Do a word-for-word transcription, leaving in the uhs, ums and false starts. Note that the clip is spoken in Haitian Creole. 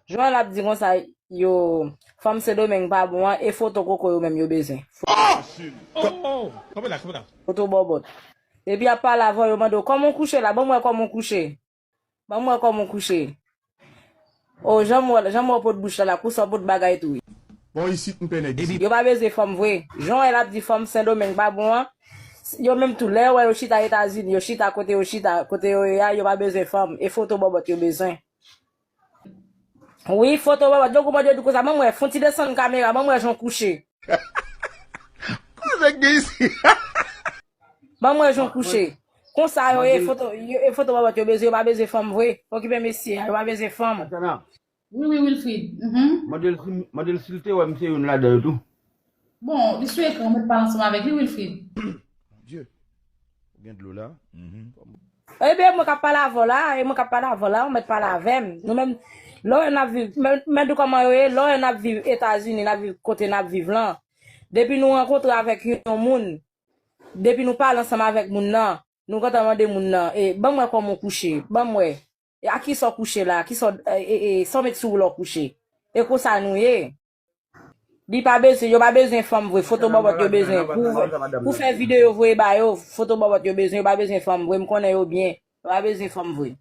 Joel ap di konsa, yo, fanm Sendomeng pa bon an, e foto koko yo menm yo bezwen. Oh! Oh! Kanpe la, kanpe la. Foto bòbòt. Epi ap pale avè w, yo mande w, kòman w kouche la? Ban m wè kòman w kouche. Ban m wè kòman w kouche. O, jan m wè, jan m wè w pot bouch la, la, konsa w pot bagay tou wi. Bon, isit m pè nèg isit. Yo pa bezwen fanm vre. Joel ap di fanm Sendomeng pa bon an. Yo menm tou, lè yo wè yo chita Etazini, yo chita kote yo chita, kote yo ye a, yo pa bezwen fanm. E foto bòbòt yo bezwen. Wi, foto bòbòt. Yo gwo mòd yo di konsa, ban m wè, fon ti desann kamera, ban m wè jan w kouche. Koze k gen isi? Ban m wè jan w kouche. Konsa yo ye, foto, yo, e foto bòbòt yo bezwen, yo pa bezwen fanm vre. Okipe mesye a, yo pa bezwen fanm. Tana, Wi, wi, Wilfrid. Mhm. Mande l si, mande l si l te wè m se youn ladan yo tou. Bon, li sou ekran, mwen pale ansanm avèk li, Wilfrid. Dye. Ou gen dlo la? Ebyen, mwen k ap pale avè w la, e mwen k ap pale avè w la, ou mèt pale avè m. Nou menm, lè w wè n ap viv, men, men di kòman yo ye, lè w wè n ap viv Etazini, n ap viv kote n ap viv lan. Depi nou rankontre avèk yon moun, depi nou pale ansanm avèk moun nan, nou gentan mande moun nan, e, ban m wè kòman w kouche, ban m wè. E a kisa w kouche la? Kisa w, e, e, e, sa w met sou ou lè w kouche? E konsa nou ye. Li pa bezwen, yo pa bezwen fanm vre, foto bòbòt yo bezwen. Pou, pou fè videyo voye ba yo, foto bòbòt yo bezwen, yo pa bezwen fanm vre, m konnen yo byen. Yo pa bezwen fanm vre.